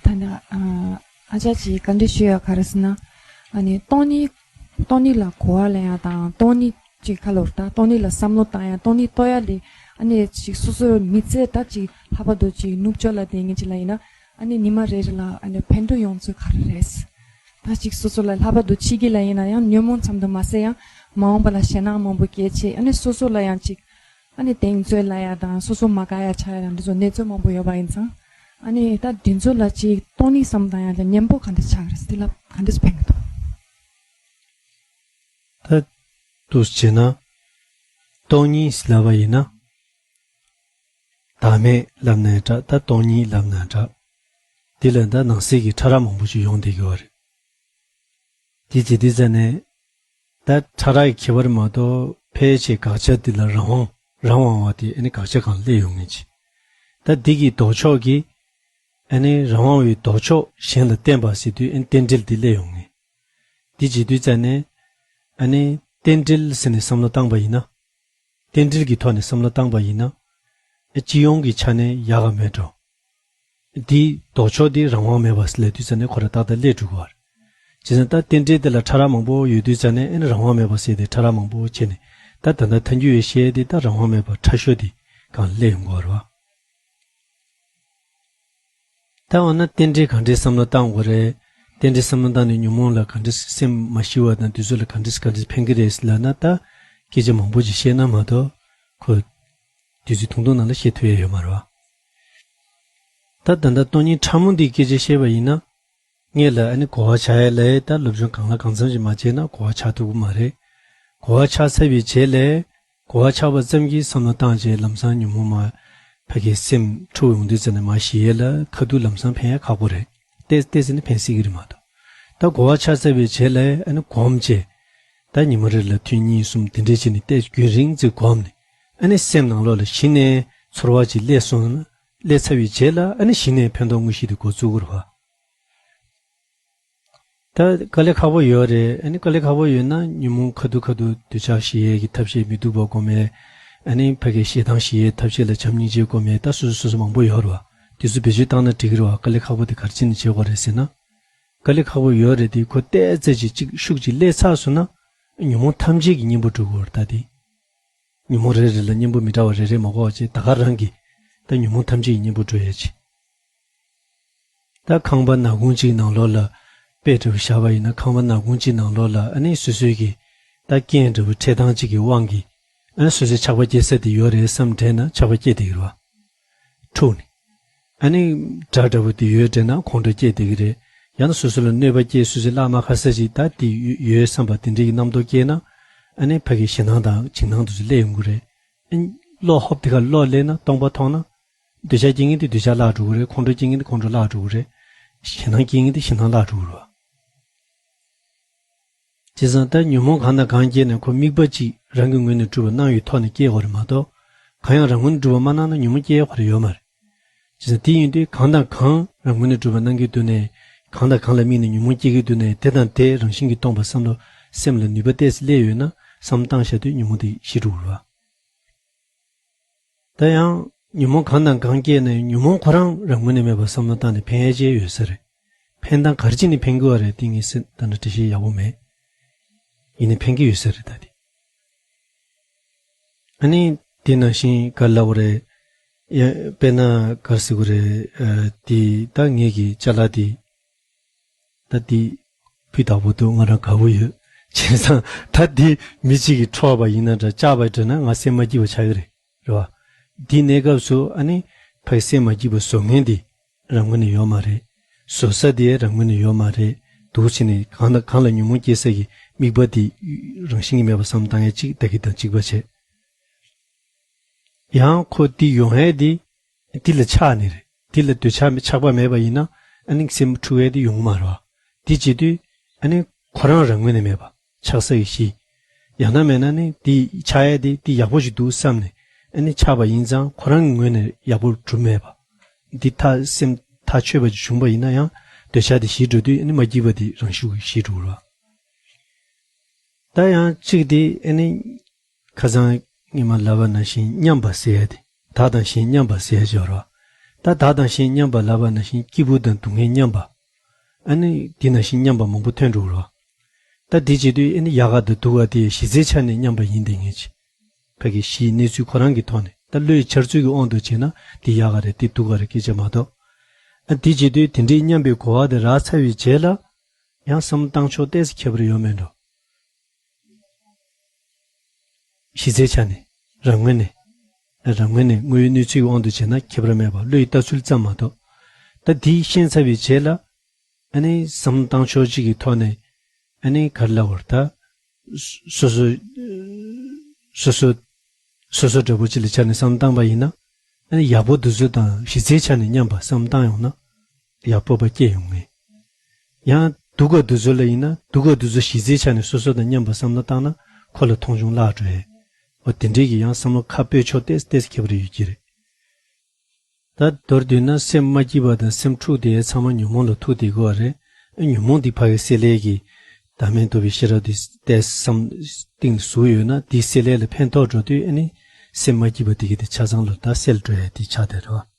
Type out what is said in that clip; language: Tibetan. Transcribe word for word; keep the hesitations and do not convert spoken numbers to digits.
ད་ནི་ཨ་ཨ་ཅག་ཅིག་བཀའ་འདྲི་ཞུ་ཡ་ག་རེ་ཟེར་ན། ཨ་ནི་སྟོང་ཉིད་སྟོང་ཉིད་ལ་གོ་བ་ལེན་ཡ་དང་སྟོང་ཉིད་ཅིག་ཁ་ལོར་ད་སྟོང་ཉིད་ལ་བསམ་བློ་བཏང་ཡ་སྟོང་ཉིད་རྟོགས་ཡ་ལས་ཨ་ནི་ཅིག་སོ་སོ་མི་ཚེ་ད་ཅིག་ལྷག་པར་དུ་ཅིག་ནུབ་ཕྱོགས་ལ་བསྡད་མཁན་ཅིག་ལ་ཡིན་ན་ཨ་ནི་ཉི་མ་རེ་རེ་ལ་ཨ་ནི་ཕན་ཐོགས་ཡོང་ཚུལ་ག་རེ་རེད། ད་ཅིག་སོ་སོ་ལ་ལྷག་པར་དུ་ཕྱི་རྒྱལ་ལ་ཡིན་ན་ཡང་ཉོན་མོངས་ཙམ་དུ་མ་ཟད་ཡང་མ་འོངས་པ་ལ་ཞེད་སྣང་མང་པོ་སྐྱེ་ཆེད་ཨ་ནི་སོ་སོ་ལ་ཡང་ཅིག་ཨ་ནི་གདེང་ཚོད་ལ་ཡ་དང་སོ་སོ་མ་དགའ་ཡ་ཆགས་ཡ་དང་འདི་ཚོ་གནས་ཚུལ་མང་པོ་ཡོད་པ་ཡིན་ཙང་། ཨ་ནི་ད་འདི་ཚོ་ལ་ཅིག་སྟོང་ཉིད་བསམ་བཏང་ཡ་ལ་གཉེན་པོ་ག་འདྲ་ཆགས་རེད། འདི་ལ་ག་འདྲ་ཕན་གི་འདུག་ད་འདུག་བྱས་ན་སྟོང་ཉིད་ལབ་པ་ཡིན་ན་བདག་མེད་ལབ་ན་འདྲ། ད་སྟོང་ཉིད་ལབ་ན་འདྲ། འདི་ལ་ད་ནང་གསེས་ཀྱི་ཕྲ་རགས་མང་པོ་ཞིག་ཡོང་བསྡད་ཀྱི་ཡོད་རེད། དེ་བྱེད་དུས་ཙ་ནས་ད་ཕྲ་རགས་ཀྱི་ཁྱད་པར་མ་གཏོགས་ཕལ་ཆེར་དགག་བྱ་འདི་ལ་རང་དབང་རང་དབང་བ་དེ་ཨ་ནི་དགག་བྱ་གང་སླེབས་ཡོང་ངེས་ཀྱི། ད་འདི་གི་ལྡོག་ཕྱོགས་ཀྱི་ཨ་ནི་རང་དབང་བའི་ལྡོག་ཕྱོགས་གཞན་ལ་བརྟེན་པ་ཟེར་དུས་ཨ་ནི་རྟེན་འབྲེལ་འདི་སླེབས་ཡོང་ངེས། འདི་བྱེད་དུས་ཙ་ནས་ཨ་ནི་རྟེན་འབྲེལ་ཟེར་ནས་བསམ་བློ་བཏང་པ་ཡིན་ན། རྟེན་འབྲེལ་གྱི་ཐོག་ནས་བསམ་བློ་བཏང་པ་ཡིན་ན། སྤྱི་ཡོངས་ཀྱི་ཆ་ནས་ཡག་ག་མེད་འགྲོ། འདིའི་ལྡོག་ཕྱོགས་འདི་རང་དབང་མེད་པ་ལབ་དུས་ཙ་ནས་ཁོ་རང་ཏག་ཏག་སླེབས་འགྲོ་གི་ཡོད་རེད། བྱས་ཙང་ད་རྟེན་འབྲེལ་འདི་ལ་ཕྲ་རགས་མང་པོ་ཡོད་དུས་ཙ་ནས་ཨ་ནི་རང་དབང་མེད་པ་ཟེར་ཏེ་ཕྲ་རགས་མང་པོ་བྱས་ནས་ད་ད་ལྟ་ཐལ་འགྱུར་ཡོད་བཤད་དེ་ད་རང་དབང་མེད་པ་ཕྲ་ཤོས་འདི་གང་སླེབས་ཡོང་གི་ཡོད་རེད་བ། ད་འོ་ན་རྟེན་འབྲེལ་གང་འདྲའི་བསམ་བློ་བཏང་དགོས་རེད། རྟེན་འབྲེལ་བསམ་བློ་བཏང་ནས་ཉོན་མོངས་ལ་གང་འདྲ་སེམས་མ་ཞི་བ་དང་དེ་ཚོ་ལ་གང་འདྲ་གང་འདྲ་ཕན་གྱི་རེད་ལབ་ན་ད་སྐད་ཆ་མང་པོ་ཅིག་བཤད་ན་མ་གཏོགས་ཁོ་དུས་ཚོད་ཐུང་ཐུང་ནང་ལ་བཤད་ཐུབ་ཡ་ཡོད་མ་རེད་བ། ད་ད་ལྟ་སྟོང་ཉིད་ཕྲ་མོ་འདིའི་སྐད་ཆ་བཤད་པ་ཡིན་ན། སྔོན་ལ་ཨ་ནི་གོ་བ་ཆགས་ཡ་ལ་ད་སློབ་སྦྱོང་གང་ལ་གང་འཚམ་ཞིག་མ་བྱས་ན་གོ་བ་ཆགས་ཐུབ་ཀྱི་མ་རེད། གོ་བ་ཆགས་ཚར་བའི་རྗེས་ལ། གོ་བ་ཆགས་པ་ཙམ་གྱིས་བསམ་བློ་བཏང་རྗེས་ལམ་སང་ཉོན་མོངས་མར་ཕ་གིའི་སེམས་འཁྲུག་ཡོང་དུས་ཙམ་ནས་མར་ཞི་ཡས་ལ་ཁ་ཐུག་ལམ་སང་ཕན་ཡ་ཁག་པོ་རེད། ཏོག་ཙམ་ནི་ཕན་སྲིད་ཀྱི་རེད་མ་གཏོགས། ད་གོ་བ་ཆགས་ཚར་བའི་རྗེས་ལ་ཨ་ནི་སྒོམ་བྱས། ད་ཉི་མ་རེ་ལ་ཐུན་གཉིས་གསུམ་དེ་འདྲས་བྱས་ནས་ཏོག་ཙམ་རྒྱུན་རིང་ཙམ་སྒོམ་ནས་ཨ་ནི་སེམས་ནང་ལོགས་ལ་གཞི་ནས་ཚོར་བ་ཅིག་སླེབས་སོང་ན་སླེབས་ཚར་བའི་རྗེས་ལ་ཨ་ནི་གཞི་ནས་ཕན་ཐོགས་དངོས་གཞི་དེ་འགོ་བཙུགས་དགོས་རེད་བ། ད་དཀའ་ལས་ཁག་པོ་ཡོད་རེད། ཨ་ནི་དཀའ་ལས་ཁག་པོ་ཡོད་ན་ཉོན་མོངས་ཁ་ཐུག་ཁ་ཐུག་འདོད་ཆགས་ཞི་ཡས་ཀྱི་ཐབས་ཤེས་མི་སྡུག་པ་སྒོམ་ཡས། ཨ་ནི་ཕ་གིའི་ཞེ་སྡང་ཞི་ཡས་ཐབས་ཤེས་ལ་བྱམས་སྙིང་རྗེ་སྒོམ་ཡས་ད་སོ་སོ་སོ་སོ་མང་པོ་ཡོད་རེད་བ། དེ་ཚོ་བེད་སྤྱོད་བཏང་ན་འགྲིག་གི་རེད་བ། དཀའ་ལས་ཁག་པོ་དེ་ག་རེ་བྱས་ནས་བྱེད་དགོས་རེད་ཟེར་ན། དཀའ་ལས་ཁག་པོ་ཡོད་རེད་དེ་ཁོ་ཏོག་ཙམ་ཅིག་ཅིག་ཤུགས་ཅིག་སླེབས་ཚར་སོང་ན། ཉོན་མོངས་ཐམས་ཅད་ཀྱི་གཉེན་པོ་འགྲོ་གི་ཡོད་རེད་ད་དེ། ཉོན་མོངས་རེ་རེ་ལ་གཉེན་པོ་མི་འདྲ་བ་རེ་རེ་མ་གོ་བ་བྱས་ད་ག་རང་གིས་ད་ཉོན་མོངས་ཐམས་ཅད་ཀྱི་གཉེན་པོ་འགྲོ་ཡས་བྱས། ད་ཁང་པ་ནག་ཁུང་གཅིག་ནང་ལོགས་ལ་དཔེ་འདྲ་བོ་བཞག་པ་ཡིན་ན་ཁང་པ་ནག་ཁུང་གཅིག་ནང་ལོགས་ལ་ཨ་ནི་སོ་སོའི་གི་ད་རྐྱེན་འདྲ་བོ་འཕྲད་སྟངས་གཅིག་གི་དབང་གིས་ཨ་ནི་སོ་སོའི་ཆགས་པ་སྐྱེ་ས་དེ་ཡོད་རེད་བསམ་དྲན་ན་ཆགས་པ་སྐྱེ་བསྡད་ཀྱི་རེད་བ། འཁྲུགས་ནས། ཨ་ནི་དགྲ་འདྲ་བོ་དེ་ཡོད་དྲན་ན་ཁོང་ཁྲོ་སྐྱེ་བསྡད་ཀྱི་རེད། ཡང་ན་སོ་སོ་ལ་གནོད་པ་སྐྱེལ་སོ་སོའི་བླ་མ་ཁ་ས་ཅིག་ད་དེ་ཡོད་བསམ་པ་དེ་འདྲའི་གི་རྣམ་རྟོག་སྐྱེས་ན་ཨ་ནི་ཕ་གི་ཞེད་སྣང་དང་འཇིགས་སྣང་དེ་ཚོ་སླེབས་ཡོང་གི་རེད། ཨ་ནི་བློ་ཧོབ་དེ་ག་བློ་སླེབས་ན་སྟོང་པ་མཐོང་ན། འདོད་ཆགས་སྐྱེ་མཁན་དེ་འདོད་ཆགས་བརླག་འགྲོ་གི་རེད། ཁོང་ཁྲོ་སྐྱེ་མཁན་དེ་ཁོང་ཁྲོ་བརླག་འགྲོ་གི་རེད། ཞེད་སྣང་སྐྱེ་མཁན་དེ་ཞེད་སྣང་བརླག་འགྲོ་གི་རེད་བ། བྱས་ཙང་ད་ཉོན་མོངས་གང་དང་གང་སྐྱེས་ནས་ཁོ་དམིགས་པ་གཅིག་རང་གི་ངོས་ནས་གྲུབ་པ་སྣང་བའི་ཐོག་ནས་སྐྱེ་དགོས་རེད་མ་གཏོགས། གང་ཡང་རང་ངོས་ནས་གྲུབ་པ་མ་སྣང་ན་ཉོན་མོངས་སྐྱེ་དགོས་རེད་ཡོད་མ་རེད། བྱས་ཙང་དེ་ཡིན་དུས་གང་དང་གང་རང་ངོས་ནས་གྲུབ་པ་སྣང་གི་འདུག་ནས། གང་དང་གང་ལ་དམིགས་ནས་ཉོན་མོངས་སྐྱེ་གི་འདུག་ནས་དེ་དང་དེ་རང་བཞིན་གྱིས་སྟོང་པ་བསམ་བློ་སེམས་ལ་ནུས་པ་ཏོག་ཙམ་སླེབས་ཡོད་ན་བསམ་བློ་བཏང་བཞག་དུས་ཉོན་མོངས་དེ་ཞི་འགྲོ་གི་རེད་བ། ད་ཡང་ཉོན་མོངས་གང་དང་གང་སྐྱེས་ནས་ཉོན་མོངས་ཁོ་རང་རང་ངོས་ནས་མེད་པར་བསམ་བློ་བཏང་ནས་ཕན་ཡས་ཅིག་ཡོད་ས་རེད། ཕན་སྟངས་ག་རེ་བྱས་ནས་ཕན་གྱི་ཡོད་རེད་དེ་ངས་ད་ལྟ་འགྲེལ་བཤད་ཡག་པོ་མེད། ཡིན་ནའི་ཕན་གྱི་ཡོད་ས་རེད་ད་དེ། ཨ་ནི་དེ་ནང་བཞིན་ག་རེ་ལབ་དགོས་རེད། ཡ་དཔེར་ན་ག་རེ་ཟེར་དགོས་རེད། ཨ་དེ་ད་ངེད་ཀྱི་ཅ་ལག་དེ། ད་དེ་སྤུས་དག་པོ་འདུག་ང་རང་དགའ་པོ་ཡོད། བྱས་ཙང་ད་དེ་མི་གཅིག་གིས་འཕྲོག་པ་ཡིན་ན་འདྲ་བཅག་པ་འདྲ་ན་ང་སེམས་མ་སྐྱིད་པ་ཆགས་ཀྱི་རེད། རེད་བ། དེའི་གནས་སྐབས་སུ་ཨ་ནི་ཕ་གི་སེམས་མ་སྐྱིད་པ་བཟོ་མཁན་དེ་རང་ངོས་ནས་ཡོད་མ་རེད། བཟོ་ས་དེ་རང་ངོས་ནས་ཡོད་མ་རེད། འདུག་བྱས་ནས་གང་དང་གང་ལ་ཉོན་མོངས་སྐྱེ་ས་ཀྱི་དམིགས་པ་དེ་རང་བཞིན་གྱིས་མེད་པ་བསམ་བཏང་ཡ་གཅིག་ད་གི་དང་གཅིག་པ་བྱས། ཡང་ཁོ་དེ་ཡོང་ཡས་དེ། དེ་ལ་ཆགས་ནི་རེད། དེ་ལ་འདོད་ཆགས་མེད་ཆགས་པ་མེད་པ་ཡིན་ན་ཨ་ནི་སེམས་འཁྲུག་ཡས་དེ་ཡོང་གི་མ་རེད་བ། དེ་བྱེད་དུས་ཨ་ནི་ཁོ་རང་རང་ངོས་ནས་མེད་པ་ཆགས་ས་ཡི་གཞི། ཡང་ན་མེད་ན་ནི་དེ་ཆགས་ཡས་དེ་དེ་ཡག་པོ་ཞིག་འདུག་བསམ་ནས་ཨ་ནི་ཆགས་པ་ཡིན་ཙང་ཁོ་རང་གི་ངོས་ནས་ཡག་པོ་གྲུབ་མེད་པ། འདི་ཐག་སེམས་ཐག་ཆོད་པ་ཞིག་བྱུང་པ་ཡིན་ན་ཡང་འདོད་ཆགས་དེ་ཞི་འགྲོ་དུས་ཨ་ནི་མ་སྐྱིད་པ་དེ་རང་ཤུགས་ཀྱིས་ཞི་འགྲོ་གི་རེད་བ། ད་ཡང་གཅིག་དེ་ཨ་ནི། ཁ་སང་ངས་མ་ལབ་པ་ནང་བཞིན་མཉམ་པ་ཟེར་ཡ་དེ། བདག་དང་གཞན་མཉམ་པ་ཟེར་ཡ་ཅིག་ཡོད་རེད་བ། ད་བདག་དང་གཞན་མཉམ་པ་ལབ་པ་ནང་བཞིན་སྐྱིད་པོ་དང་སྡུག་བསྔལ་མཉམ་པ། ཨ་ནི་དེ་ནང་བཞིན་མཉམ་པ་མང་པོ་ཐོན་འགྲོ་གི་རེད་བ། ད་དེ་བྱེད་དུས་ཨ་ནི་ཡག་ག་དང་སྡུག་ག་དེ་གཞི་རྩའི་ཆ་ནས་མཉམ་པ་ཡིན་བསྡད་མཁན་ཅིག་ཕ་གི་གཞིའི་གནས་ཚུལ་ཁོ་རང་གི་ཐོག་ནས་ད་བློའི་འཆར་ཚུལ་གྱི་དབང་དུ་བྱས་ན་དེ་ཡག་ག་རེད་དེ་སྡུག་ག་རེད་སྐད་ཆ་མ་གཏོགས། ཨ་དེ་བྱེད་དུས་དེ་འདྲའི་མཉམ་པའི་གོ་བ་དེ་རག་ཚར་བའི་རྗེས་ལ་ཡང་བསམ་བློ་བཏང་ཕྱོགས་ཏོག་ཙམ་ཁྱད་པར་ཡོད་མེད་འགྲོ། གཞི་རྩའི་ཆ་ནས་རང་ངོས་ནས་རང་ངོས་ནས་དངོས་ཡོད་གནས་ཚུལ་གྱི་དབང་དུ་བྱས་ན་ཁྱད་པར་མེད་པ་བློ་ཡི་ལྟ་ཚུལ་ཙམ་མ་གཏོགས། ད་དེ་ཤེས་ཚར་བའི་རྗེས་ལ་ཨ་ནི་བསམ་བློ་བཏང་ཕྱོགས་གཅིག་གི་ཐོག་ནས་ཨ་ནི་ག་རེ་ལབ་དགོས་རེད་ད། སོ་སོ་སོ་སོ་སོ་སོ་འདྲ་པོ་ཅིག་ལ་ཆ་ནས་བསམ་བློ་བཏང་པ་ཡིན་ན། ཨ་ནི་ཡག་པོ་དེ་ཚོ་དང་གཞི་རྩའི་ཆ་ནས་མཉམ་པ་བསམ་བློ་བཏང་ཡོང་ན་ཡག་པོ་པ་སྐྱེ་ཡོང་ངེས། ཡང་སྡུག་ག་དེ་ཚོ་ལ་ཡིན་ན་སྡུག་ག་དེ་ཚོ་གཞི་རྩའི་ཆ་ནས་སོ་སོ་དང་མཉམ་པ་བསམ་བློ་བཏང་ན་ཁོ་ལ་མཐོང་ཆུང་བརླག་འགྲོ་ཡས། འོ་དེ་འདྲའི་གི་ཡང་བསམ་བློ་ཁ་སྤོས་ཕྱོགས་ཏོག་ཙམ་ཁྱད་པར་ཡོད་ཀྱི་རེད། ད་མདོར་བསྡུས་ན་སེམས་མ་སྐྱིད་པ་དང་སེམས་འཁྲུགས་དེ་ཚང་མ་ཉོན་མོངས་ལ་ཐུག་བསྡད་དགོས་པ་རེད། ཨ་ཉོན་མོངས་འདི་ཕ་གི་བསྲེ་ལྷད་ཀྱི་བདག་མེད་རྟོགས་པའི་ཤེས་རབ་འདི་ཏོག་ཙམ་གཏིང་ལ་ཟུག་ཡོད་ན་འདིའི་བསྲེ་ལྷད་ལ་ཕན་ཐོགས་འགྲོ་དུས་ཨ་ནི་སེམས་མ་སྐྱིད་པ་དེ་གི་དེ་ཆ་ཚང་ལ་ད་སེལ་འགྲོ་ཡ་དེ་ཆགས་བསྡད་རེད་བ།